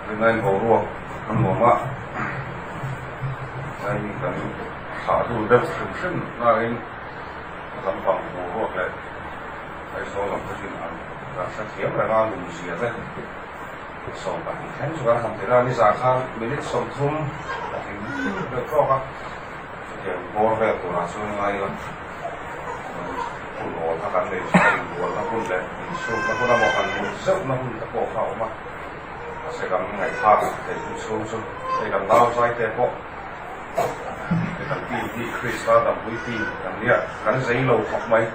Ringain boruak a nuam a, tlai kan thlah dul deuh hrim hrim nain a lampang boruak leh Aizawl lam te chu an kan hrethiam reng a, lumzia te 12 thleng chu kan han ti a, nizan khan minute 30 a tling deuh tawk a, chutiang bawr vel turah chuan ngai ila hun awl kha kan nei thin a, inbualna hun leh insukna hun emaw han mut zeuhna hun te pawh kha a awm a, mahse kan ngaihthlak theih hun chhung chu hei kan nau zai te pawh hei kan team hi Krista dampui team kan nia kan zei lo khawp mai.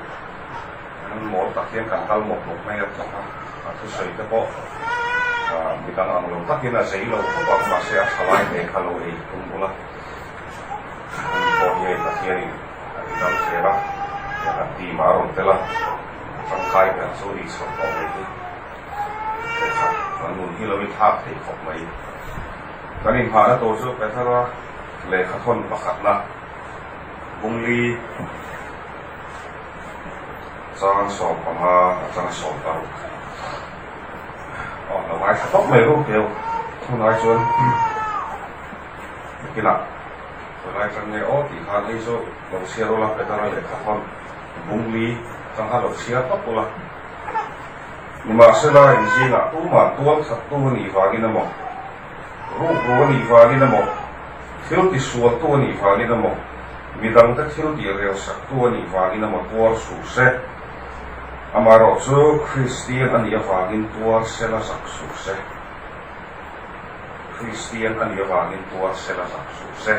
An mawl tak hian kan kal mawp mawp mai a tawk a, a thusawi te pawh midang ang lo takin a zei lo khawp ang, mahse a tha lai hle kha lo ei tum bul a, ani pawh hi hei Pathianin a ti dam zel a, kan team ah a rawn tel a, a tangkai ber chu ni chho tawh mai hi lehkha an nun hi lo inthlak thei khawp mai. Kan inhahna tur chu Petera lehkha thawn pakhatna Bungli. Chang 15 atanga 16 aw lo ngaithla tawp mai ru keu tunlai chuan nakinah tunlai atang nge aw tih khan hei chu lo chhiar ula Petera lehkha thawn bungli atang khan lo chhiar tawp ula nimahsela inzingah tumah tual thattu a nih vangin emaw rukru a nih vangin emaw thil tisualtu a nih vangin emaw Midangte thil tih rel saktu a nih vangin emaw tuar suh se, amaherawhchu Kristian a nih avangin tuar se la zak suh se. Kristian a nih avangin tuar se la zak suh se.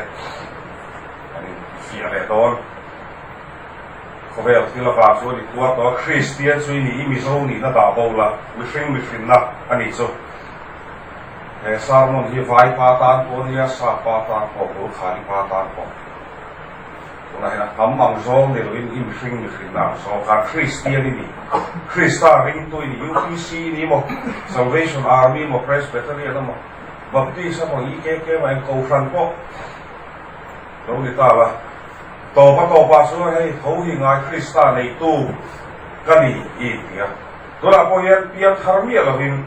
Kan infiah leh dawn. Khawvel thil avang chuan i tuar tawh a, Kristian chu i nih i Mizo nihna dah bo la, mihring mihrinna a nih chu. He sermon hi vai pa tan pawh a nia, sap pa tan pawh, Burkhani pa tan pawh. Tunah hian a hnam ang zawng ni loin i mihring mihrinna ang zawng khan Kristian i ni, Krista ringtu i ni, UPC i ni maw, Salvation Army maw, Presbyterian emaw, Baptist emaw, EKK emaw, eng kohhran pawh lo ni ta la. Tawpa tawpah chuan hei tho hi ngai Krista neitu ka ni i ti a. Tunah pawh hian piangthar miah loin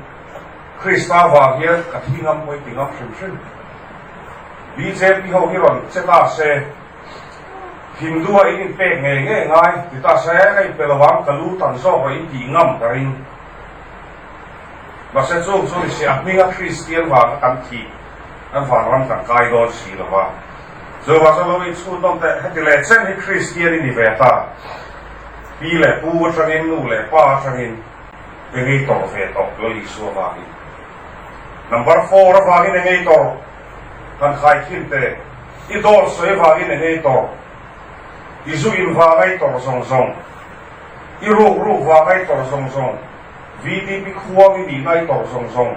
Krista vang hian ka thi ngam pawh i ti ngam hrim hrim. Bjp ho hi rawn che ta se, Hindu a in inpek ngei ngei ngai ti ta se, ka inpe lo ang, ka lu tan zawk rawh in tih ngam ka ring. Mahse chung chu ni se a hminga Kristian vanga kan thih kan vanram kan kai dawn si lo va. Chuvang chuan lo inchhun nawm teh, heti leh chen hi Kristian i ni ve ta. Pi leh pu atangin, nu leh pa atangin. I ngei tawrh ve tawh lo Isua vangin. Number four avangin i ngei tawrh kan khai thin te, i dawr sawi avangin i ngei tawrh, i zu in vanga i tawrh zawng zawng, i ruk ruk vanga i tawrh zawng zawng, VDP khuang i nihna i tawrh zawng zawng,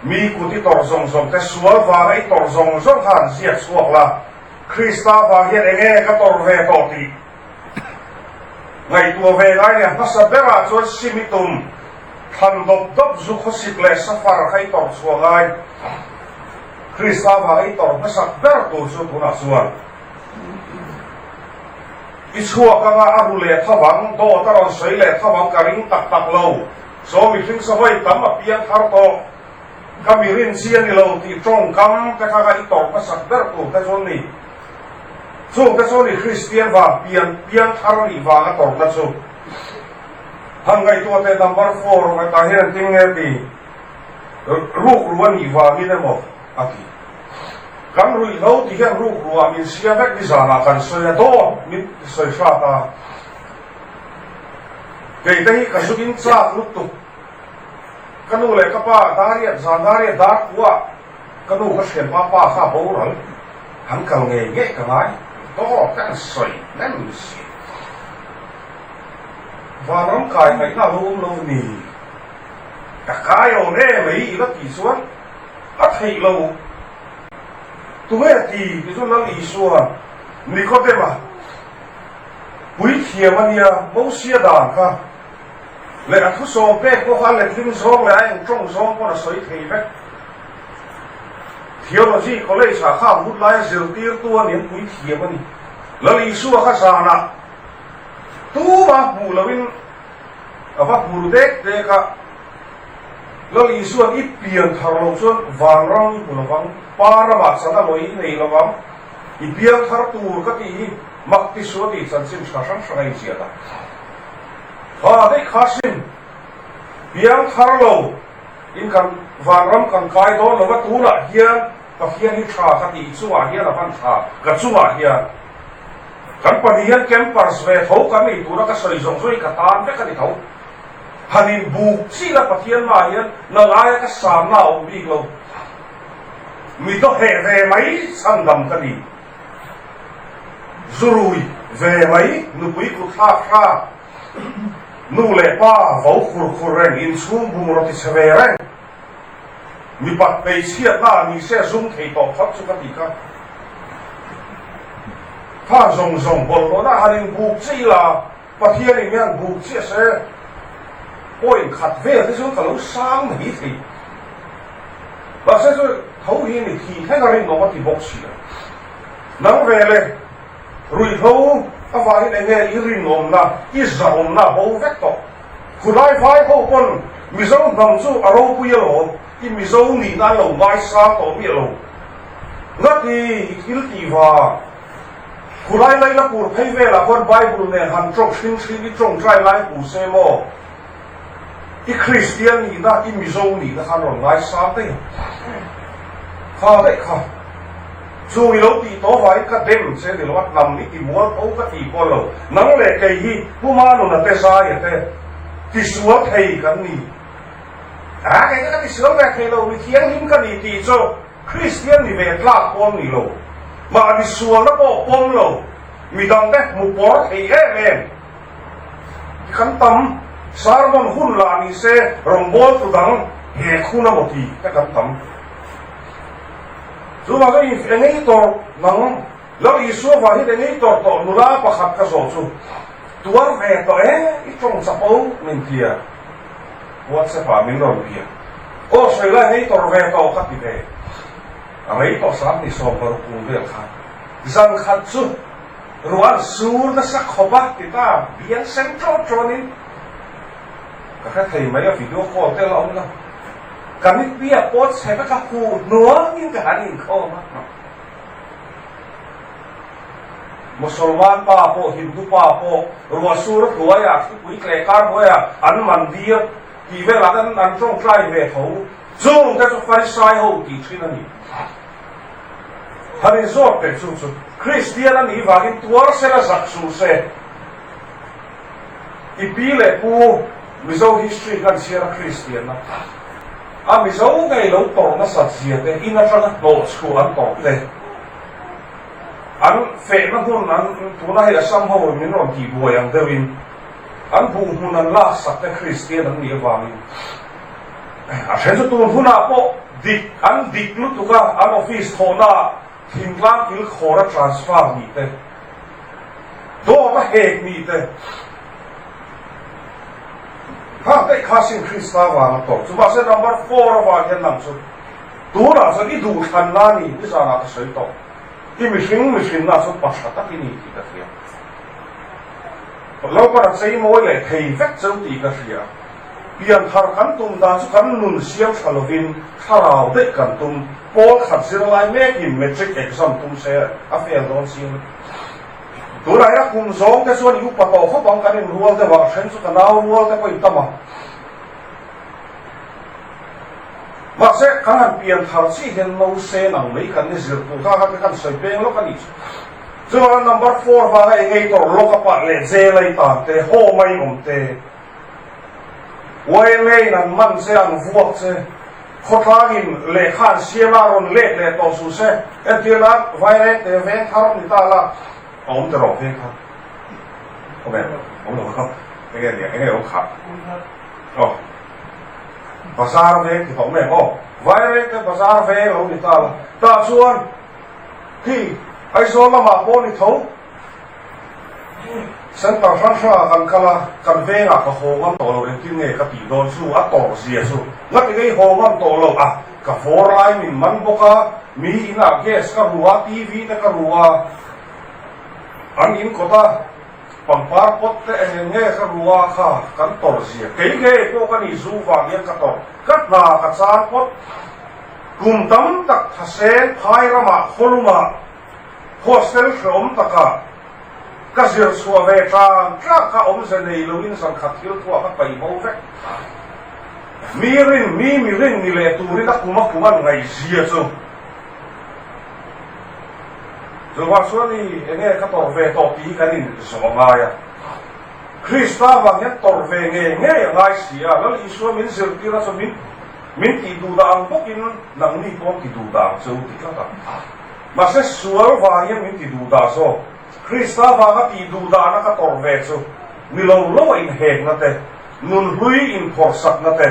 mi kut i tawrh zawng zawng te, sual vanga i tawrh zawng zawng kha han ziak chhuak la, Krista vang hian enge ka tawrh ve tawh tih. Ngaihtuah ve ngai leh hmasa berah chuan simi tum thlan dawp dawp zu khawsik leh safar kha i tawrh chhuah ngai. Krista vanga i tawrh hmasak ber tur chu tunah chuan i chhuak anga a ru leh thavang, dawt a rawn sawi leh thavang ka ring tak tak lo. Saw mihring sawhawi tam a piang thar tawh. Ka mi rin chi a ni lo tih tawngkam te kha kha i tawrh hmasak ber tur te chu an ni. Chung te chu ni Kristian vang pian piang thar nih vanga tawrhna chu. Han ngaihtuah teh number four tah hian an ting nge ti ruk ru a nih vangin emaw a ti. Kan ruihhlo ti hian ruk ruah min sia vek nizanah kan sawi a dawt min ti sawi hrat a. Kei te hi ka zu in chak lutuk. Ka nu leh ka pa Dariat zan Dariat dar khuah ka nu ka hrianpa pa kha a boral han kal ngei ngei ka ngai dawt te an sawi nem si. Vanram kai ngaihna a lo awm lo ni. Ka kai awm e mai i la tih chuan a theih lo. Tunge ti ti chu Lal Isua Nikodema puithiam a nia Mosia dan kha. Leh a thusawm pek pawh kha a letling zawng leh a eng tawng zawng pawn a sawi thei vek. Theology College ah kha a hmut laia zirtirtu a nih pui thiam a ni. Lal Isua kha zanah tuma hmuh loin. A va hmu dek dek a, Lal Isua'n i pian thar loh chuan vanram i hmu lovang, Pa ramah chan a lawi i nei lovang, i piang thar tur ka tih hi mak ti suh a tih chanchin tha hrang hrang a inziah a. Kha daih kha sim, piang thar lo in kan vanram kan kai dawn lo va, tunah hian Pathian hi tha ka tih chungah hian a van tha, ka chungah hian kan pahnih hian campers ve tho kan nei tura ka sawi zawng zawng hi ka tan vek a ni tho. Han in buk chin a Pathian hmaah hian nang aia ka sanna a awm bik lo. Mi dawheh ve mai chhandam ka ni. Zurui ve mai nupui kut thlak thlak, nu leh pa vo khur khur reng, inchhung bungraw ti chhe ve reng. Mipat hmeichhiatna ah ni se zum thei tawh phawt chu ka ti kha. Kha zawng zawng bawlhhlawhna han in buk chiah ila Pathian in hian buk chiah se point khat vel te chuan ka lo sang mai thei. Mahse chu tho hi ni thi thleng a rinawm a ti bawk si a. Nang ve le ruihhlo avangin enge i rinawmna i zahawmna a bo vek tawh. Khulai vai ho pawn Mizo hnam chu a ropui alawm, i Mizo nihna an lo ngaisang tawh miah lo. Ngati i thil tih vang? Khulai Laila pur phei velah khuan Bible nen han tawng hring hring i tawngtai lai hmu se maw? I Kristian nihna, i Mizo nihna khan rawn ngaisang daih ang. Kha daih kha. Chu i lo tih tawh vangin ka dem che ni lo a, hnam i ti mual tho ka ti pawh lo. Nang leh kei hi Puma nuna te zaia te tisual thei kan ni. A, kei ka ka tisual ve thei lo, mi thianghlim ka ni tih chu Kristian ni ve tlak pawh ni lo. Mahni sualna pawh pawm lo, midang te hmu pawr thei em em. Kan tam, sermon hun lah ni se rawngbawltu dang he khun a maw ti te kan tam. Chuvang chuan in engei tawrh nang Lal Isua vang hian engei tawrh tawh nula pakhat ka zawh chu tuar ve tawh e i tawng chapo min tia WhatsApp ah min rawn bia aw sawi lai engei tawrh ve tawh ka ti ve a rei tawh 27 kum vel khan zan khat chu ruah an sur nasa khawp a ti ta biang sen ṭawn ṭawn in ka hre thei mai a video call te la awm lo. Ka mitmia pawt chhe vek a huh hnuangin ka han inkhawm a. Mosolman pa pawh Hindu pa pawh ruahsur hnuaiah thlipui tleh kar hnuaiah an mandir tih velah te an tawngtai ve tho. Chung te chu Farisai ho tih thin a ni. Han inzawt teh chu chu Kristian a nih vangin tuar sela zak suh se. I pi leh pu Mizo history kan chhiar a Kristianna a Mizo ngei lo tawrh nasat zia te, in atanga hnawh chhuah an tawrh te, an fehna hmun an tuna hei Assam ho min rawn tih buai ang deuhin an buh hmun an laksak te Kristian an nih avangin a then chu tun hunah pawh dik an dik lutuk a an office thawhnaah thingtlang kil khawra transfer nih te Dawt a hek mi te kha daih kha sin Krista vang a tawp chu mahse number four avang hian nang chu tunah chuan i duhthlan na ni nizanah ka sawi tawh i mihring mihrinna chuan pa tha tak i ni tih ka hria Lalpan a chei mawi leh thei vek cheu tih ka hria Pianthar kan tum dan chu kan nun siam tha lovin thlarau daih kan tum pawl khat zirlai mekin matric exam tum se a fail dawn chiang lutuk. Tunah hian a kum zawng te chuan i upa tawh khawp ang kan inrual deuh a, a then chu ka nau rual te pawhin tam a. Mahse kan han pianthar chiah hian nausen ang mai kan ni zir tur kha kha kan sawi peng lawk a nih chu. Chuvangin number four vanga engei tawrh lawk a pah leh jail a i tan te, home a i awm te, YMA in an man che, an vuak che, khawtlangin lehkha an siam a, rawn let leh tawh suh se, entir nan Vaireng te veng thar ni ta la, a awm teh rawh veng thar, awm em? Awm lo kha, enge nia, enge awm khah? Aw, bazar veng ti tawh em? Aw, Vaireng te bazar veng lo ni ta la, tah chuan khi Aizawl lamah pawh ni tho, Centre hrang hrangah kan kal a, kan vengah ka haw ngam tawh lo, engtin nge ka tih dawn chu a tawrh zia chu ngati ngei haw ngam tawh lo a, ka vawr lai min man bawk a, mi inah gas ka ru a, TV te ka ru a, an in kawt a. Pangpar pot te eng eng nge ka rua kha kan tawrh zia. Kei ngei pawh ka nih zu vang hian ka tawrh. Ka hna ka chan phawt. Kum tam tak thaseng phai ramah khawlumah hostel hreawm takah ka zir chhuah ve tang tlang kha awmze nei loin zan khat thil thuah ka paih bo vek. Mi rin, mi mi rin ni leh turin a kum a kum an ngaihzia chu. Chuvang chuan i enge ka tawrh ve tawh tih hi kan in zawh a ngai a. Krista vang hian tawrh ve ngei ngei a ngai si a, Lal Isua min zirtir a chu min min tih duh dah ang bawkin nangni pawh ti duh dah ang che u ti tlat a. Mahse sual vang hian min ti duh dah zawk. Krista vanga tih duh dahna ka tawrh ve chu ni lo lo a inhekna te, nunhlui inphawrhsakna te.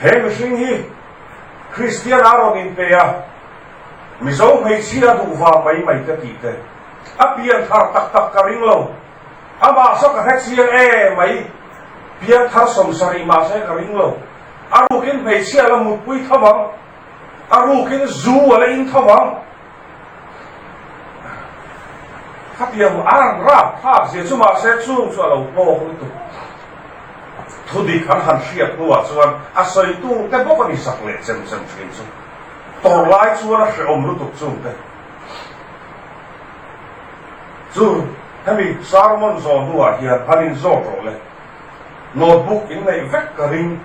He mihring hi Kristian a rawn inpe a, Mizo hmeichhia a duh vang mai mai te tih te, a pian thar tak tak ka ring lo. Amah saw ka hre chiang e mai, pian thar sawmsarih mahse ka ring lo. A rukin hmeichhia a la mutpui tho vang, a rukin zu a la in tho vang. Khatiang a rawn rap thlak zia chu mahse chung chu a lo hlawk lutuk. Thudik an han hriat hnuah chuan a sawitu te bawk a ni sak leh chem chem thin chu. Tawrh lai chuan a hrehawm lutuk chung te chu hemi sermon zawh hnuah hian han inzawt rawh le. Notebook in neih vek ka ring.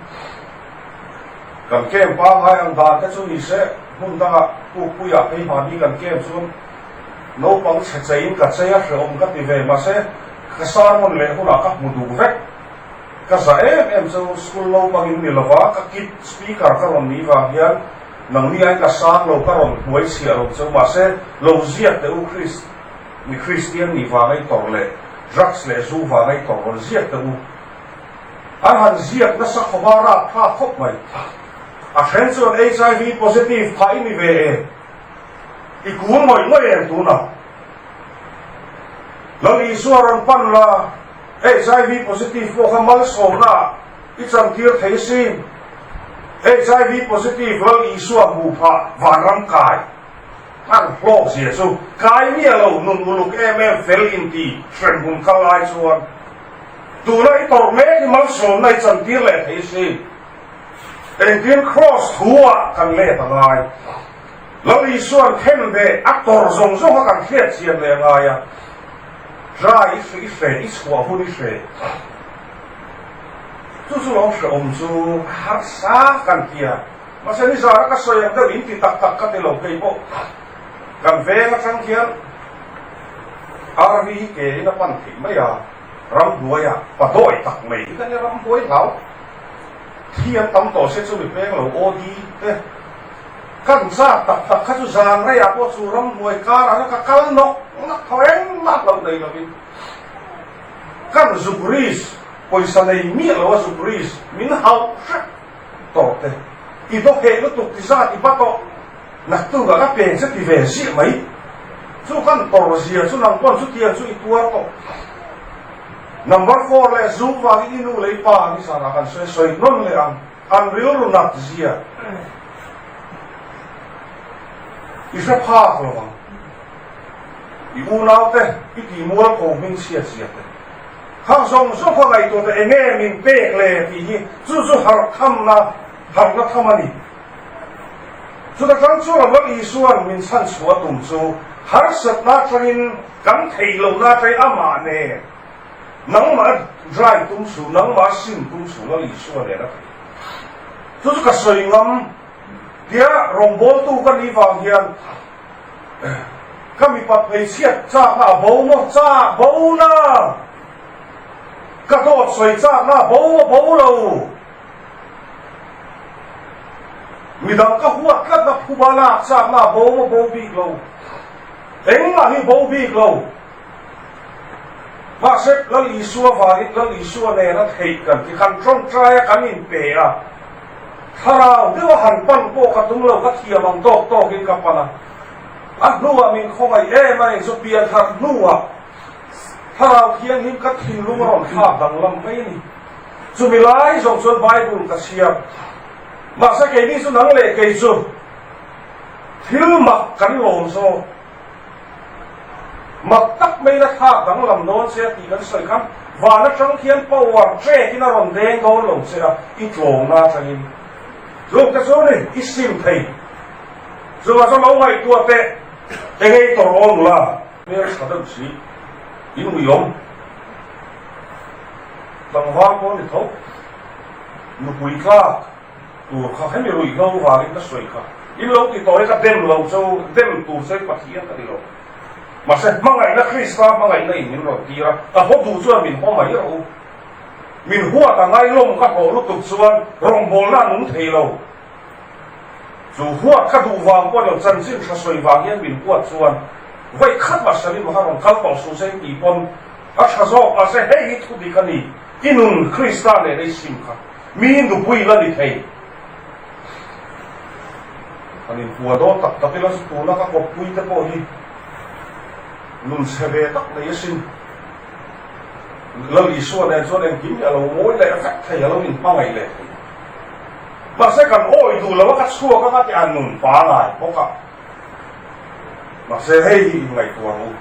Kan camp pangngai ang dan te chu ni se, hmun dangah Pukpuiah phei mahni kan camp chuan naupang chhe cheiin ka chei a hrehawm ka ti ve. Mahse, ka sermon leh hunah ka hmu duh vek. Ka za em em chu school naupang in ni lova, ka kid speaker ka rawn nih vang hian nangni aiin ka sang lo, ka rawn hnuai chhiah lo cheu. Mahse, lo ziak teh u Chris, mi Kristian nih vang ei tawrh leh drugs leh zu vang ei tawrh rawn ziak teh u. An han ziak nasa khawp a, rap thlak khawp mai. A then chuan HIV positive phah i ni ve em? I kul ngawih ngawih em tunah? Lal Isua rawn pan la, HIV positive pawh kha malsawmna ah i chantir thei sin. HIV positive Lal Isua hmuh phah vanram kai an hlawk zia chu kai miah lo nun uluk em em fel inti hremhmun kal lai chuan tuna i tawrh mek hi malsawmna i chantir leh thei sin. Engtin Kraws thu ah kan let a ngai. Lal Isua'n khen ve a tawrh zawng zawng kha kan hriat chian leh a ngai a. Dry i hre i hre i chhuah hun i hre. Chu chu lo hrehawm chu a harsa kan ti a. Mahse nizara ka sawi ang deuh in ti tak tak ka ti lo kei pawh kan veng atang khian RV hi ke in a pan theih mai a, ramhnuaiah padawi tak mai hi ka nia ramhnuai hlau. Thi an tam tawh se chu mi peng lo OD te kan zat tak tak kha chu zan reiah pawh chu ramhnuai karah chuan ka kal nawk nawk tho engmah hlauh nei lovin kan zuk risk pawisa nei miah lo a zuk risk min hauh hrep tawh te i daw heh lutuk ti zat i ba tawh naktukah ka peng che ti ve ziah mai chu kan tawrh zia chu nang pawn chutiang chu i tuar tawh. Number four leh zu vangin i nu leh i pa ni zanah kan sawi sawi hnawn leh ang, an rilru nat zia i hre phak lo ang. I unaute i tih mual ko hming chhiat zia te khang zawng zawng kha ngaihtuah teh enge min pek le tih hi chu chu harh thamna harhna tham a ni. Chuta tang chuan Lal Isua'n min chhan chhuah a tum chu harsatna atangin kan theih lohna atangin amah nen nangmah dry tum suh, nangmah sim tum suh Lal Isua nen a theih. Chu chu ka sawi ngam tia rawngbawltu ka nih vang hian ka mipat hmeichhiat chakna a bo maw? Chak bo na! Ka dawt sawi chakna a bo maw? Bo lo! Midang ka huat tlatna phuba lak chakna a bo maw bo bik lo. Engmah hi bo bik lo. Mahse, Lal Isua vangin Lal Isua nena theih kan ti. Kan tawngtai a, kan inpe a. Thlarau deuha han pan pawh ka tum lo, ka thiam ang tawk tawkin ka pan a. A hnuah min khawngaih em a ni chu pianthar hnuah Thlarau Thianghlim ka thinlung a rawn thlak danglam mai a ni. Chumi lai zawng chuan Bible ka chhiar. Mahse keini chu nang leh kei chu thil mak kan lawm zawk. Mak tak maiin a thlak danglam dawn che a tih kan sawi khan van atang khian power trek in a rawn deng dawn lo che a, i tlawmna atangin. Tluk te chu ni, i sim thei. Chuvang chuan lo ngaihtuah teh, enge i tawrh awn nula? Hmel tha deuh si, in uiawm. Tlangval pawh ni tho, nupui tlak tur kha hemi ruihhlo vangin ka sawi kha. In lo ti tawh e ka dem lo cho, dem tur che Pathian ka ni lo. Mahse hmangaihna Krista hmangaihna in min rawn tir a, ka haw duh chuan min haw mai rawh u. Min huat a ngailawm ka hlawh lutuk chuan rawngbawlna a nung thei lo. Chu huat ka duh vang pawh ni lo, chanchin tha sawi vang hian min huat chuan vawi khat mah Salim kha rawn kal tawh suh se tih pawn a tha zawk. Mahse hei hi thu dik a ni, i nun Krista nena i sim kha mi nupui la ni thei. Kan inhua dawn tak tak ila chu tuna ka kawppui te pawh hi nun chhe ve tak nei asin. Lal Isua nen chuan engkim hi a lo mawi leh vek thei, a lo inhmangaih leh thei. Mahse kan awi duh lo a, ka chhuak anga tih a nun pangai bawk a. Mahse hei hi inngaihtuah ang u.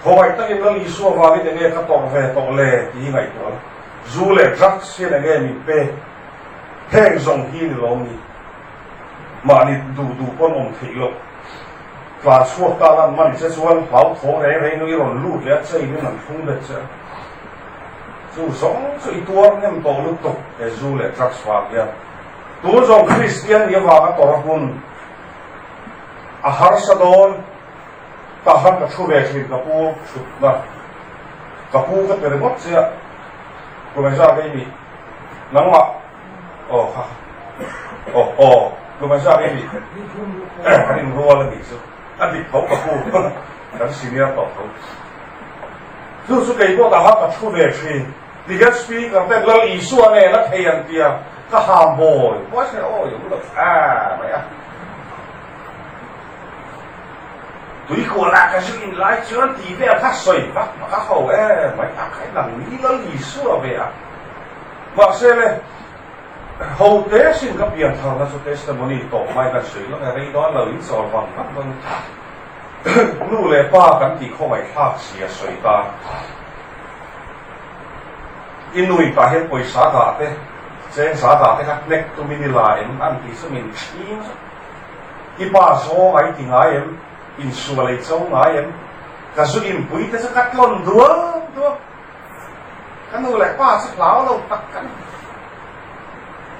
Khawngaih takin Lal Isua vangin enge ka tawrh ve tawh le tih hi ngaihtuah ang. Zu leh drugs hian enge min pek? Heng zawng hi ni lawm ni? Mahni duh duh pawn awm theih loh. Tlan chhuak ta lan man che chuan hlauthawng reng reng i rawn lut leh a chain in an thlung bet che a. Chu zawng chu i tuar hnem tawh lutuk he zu leh drugs vang hian. Tun zawng Kristian nih avanga tawrh a hun a harsa dawn. Tah khan ka thu ve thin ka pu thutna ka pu ka ti ringawt chiah kum engzat i nih nangmah aw kha aw aw kum engzat i nih kan inrual a nih chu a dik tho ka pu kan senior tawh tho chu chu kei pawh tah khan ka thu ve thin tihian speaker ten Lal Isua nen a thei an tia ka ham bawi bawi se awi awm lo a mai a. Tuikuala ka zu in lai chuan tih vel kha sawi vak vak a ho em mai tak kha nang ni Lal Isua ve a. Mahse le, ho te sin ka pian tharna chu testimony tawp mai kan sawi lawk e, rei dawn lo in chawl vang vang dawn nu leh pa kan tih khawngaih thlak zia sawi ta. I nui tah hian pawisa dah te, chengza dah te kha hnek tumin i la em an tih chu min chhing zet. I pa zawng a i ti ngai em? Insual a i cho ngai em? Ka zu inpui te chu ka tlawn duam duam. Ka nu leh pa chu hlau lo tak ka ni.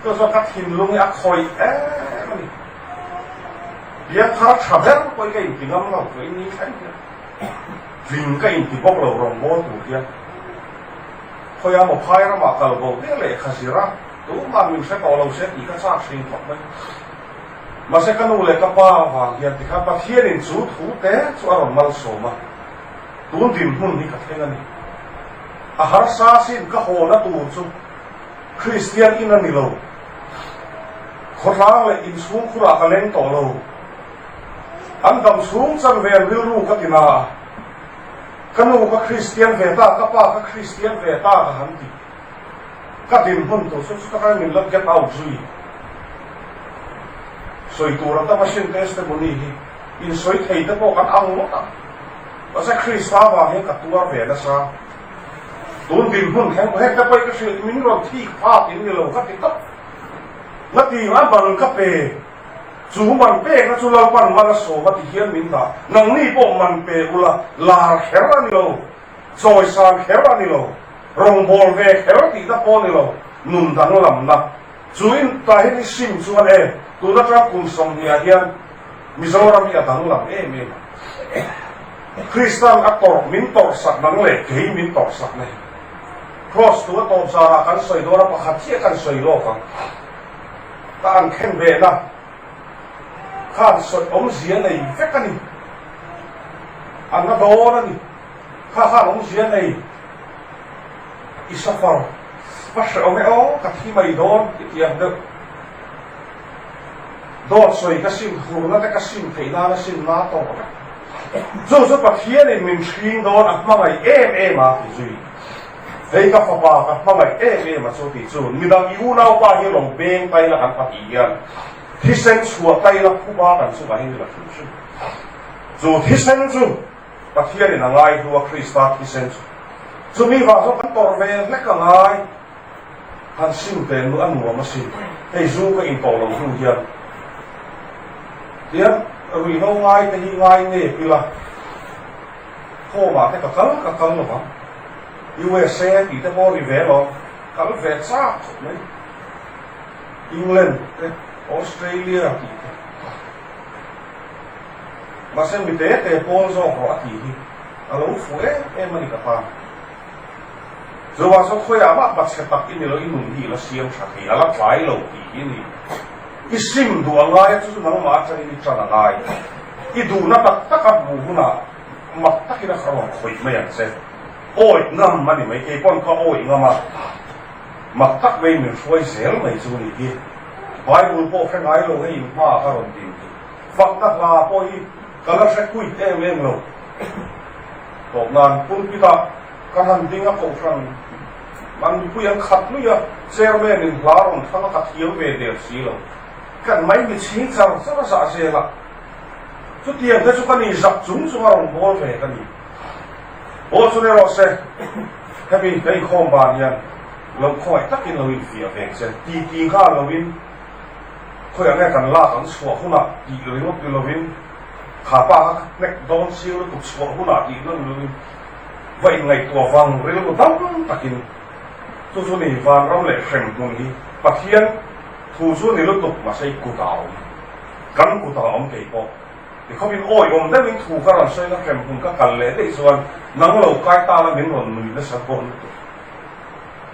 Chu chuan ka thinlung hi a khawih em a ni. Biangthar tha ber pawhin ka inti ngam lo, ka in ni thleng hian. Tling ka inti bawk lo rawngbâwl tur hian. Khawiah maw phai ramah kal bo der lehkha zir a, tumah min hre tawh lo se tih ka châk hring khawp mai. Mahse ka nu leh ka pa vang hian tikhan Pathianin chu thu te chu a rawn malsawm a, tun dinhmun hi ka thleng a ni. A harsa sin ka hawna tur chu Kristian in a ni lo. Khawtlang leh inchhungkhurah ka leng tawh lo. An dam chhung chan ve an rilru ka ti na a, ka nu ka Kristian ve ta, ka pa ka Kristian ve ta ka han ti. Ka dinhmun tur chu chuta khan min la get out zui. Sawi tur a tam asin testimony hi insawi thei te pawh kan ang ngawt ang. Mahse Krista vang hian ka tuar ve nasa. Tun dinhmun thleng pawh heng te pawh hi ka hrilh min rawn thik phak in ni lo ka ti tawp. Ngati a man ka pe. Chu man pekna chu Lalpan man a sawm a ti hian min dah. Nangni pawh man pe ula lar kher a ni lo. Chawisan kher a ni lo, rawngbâwl ve kher tihna pawh a ni lo, nun danglamna chu in tah hian i sim chuan e, tun aṭang kum 20 ah hian Mizoram hi a danglam em em a. Kristan a tawrh, min tawrhsak nang leh kei min tawrhsak na hi. Kraws tu a tawp zânah kan sawi dawn a, pakhat chiah kan sawi lawk ang. Ka an khen behna khan sawi awmzia nei vek a ni, a na dawn a ni. Kha khan awmzia nei i suffer va hre awm e aw ka thi mai dawn i ti ang deuh. Dawt sawi ka sim hurna te ka sim theih nan a sim na tawh vek. Chu chu Pathianin min hring dawn a hmangaih em em a ti zui. Hei ka fapa ka hmangaih em em a chu ti chu midang i unaupa hi lo beng tai la kan pahnih hian thisen chhuah tai la phuba kan chungah hian i la hrim hrim. Chu thisen chu. Pathianin a ngai hnu a Krista thisen chu. Chumi vang chuan kan tawrh ve hlek a ngai. Han sim teh nu a nuam asin. Hei zu ka intawh lo hnu hian tiang ruihhlo ngai te hi ngai nep ila home ah te ka kal ka kal lo vang. USA tih te pawh ri ve lo kal ve chak khawp mai. England te Australia tih te. Mahse mi te te pawl zawk rawh a tih hi a lo fuh em em a ni ka tan. Chuvang chuan khawiah mah pachhe tak i ni lo, i nun hi i la siam tha thei, a la tlai lo tih hi a ni. I sim duh a ngai a, chu chu nangmah atangin i tan a ngai. I duhna tak tak a hmuh hunah mak takin a rawn khawih mai ang che. Awih ngam a ni mai, kei pawn ka awih ngam a, mak tak mai min hruai zel mai chu ni hi. Bible pawh hre ngai lo hei in hmaah ka rawn din hi. Fakna hla pawh hi ka la hre kuit em em lo. Tawp nan pulpit ah ka han ding a kohhran an mipui an khat lui a, chairman in hla rawn thlang a ka thiam ve der si lo. Kan mai mi chhing char char a zah zel a, chutiang te chu ka ni zak chung chung a rawn bawl ve ka ni. Aw chu ni rawh se, hemi ka inkhawm ban hian lo khawngaih takin lo infiah ve che, ti ti nghal lovin Khawiah nge kan lak ang chhuah hunah tih ringawt ni lovin kha pa kha ka hnek dawn chiang lutuk chhuah hunah tih nawn lovin va inngaihtuah vang rilru dam takin chu chu ni vanram leh hremhmun hi Pathian thu chu ni lutuk mahse i kutah a awm kan kutah a awm kei pawh. Tikhawpin awiawm deuhin thu ka rawn sawi na hremhmun ka kal leh daih chuan nang lo kai ta la min rawn nui nasa dawn lutuk.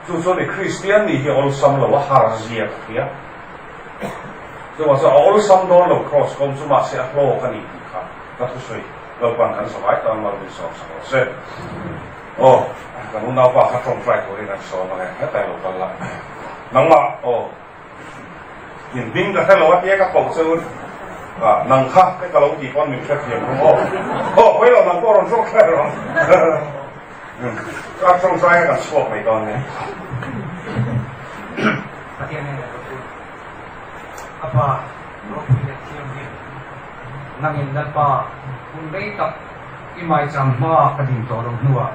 Chu chuan i Kristian nih hi a awlsam lo a har zia ka hria. Chuvang chuan a awlsam dawn lo Kraws kawng chu mahse a hlawk a ni tih kha ka thusawi Lalpan kan zavai tan mal min sawm sak rawh se. Aw kan unaupa kha tawngtai turin an sawm ang e hetlai lo kal la nangmah aw. In hming ka hre lo a tia ka koh che u a, nang kha te ka lo tih pawn min hrethiam rum aw. Aw pawi lo nang pawh rawn tawngtai rawh. Ka tawngtai a kan chhuak mai dawn nia. Pathian nen a lo tum. A pa ropui leh thianghlim nangin Lalpa hun rei tak i maicham hma ka din tawh lo hnuah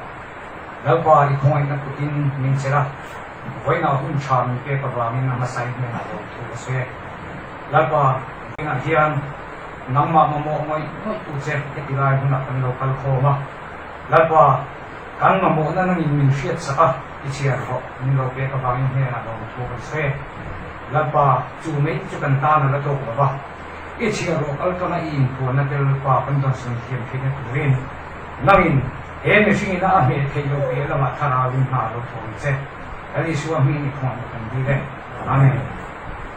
Lalpa i khawngaihna kutin min chelh a, Vawiinah hun tha min pek avangin a hmasa in hnenah lawm thu ka sawi e. Lalpa, vawiinah hian nangmah mamawh ngawih ngawih tu che heti lai hunah kan lo kal khawm a. Lalpa, kan mamawhna nangin min hriat sak a, i chhiar rawh min lo pek avangin hnenah lawm thu kan sawi e. Lalpa, chu mai chu kan tan a la tawk lo va, i chhiar rawh kal tanga i inphuanna te Lalpa kan dawnsawn thiam theihna turin nangin He mihring ina a hmeh theih loh piah lamah thlarau in hna a lo thawm che. Lal Isua hmingin i khawngaih kan dil e. Amen.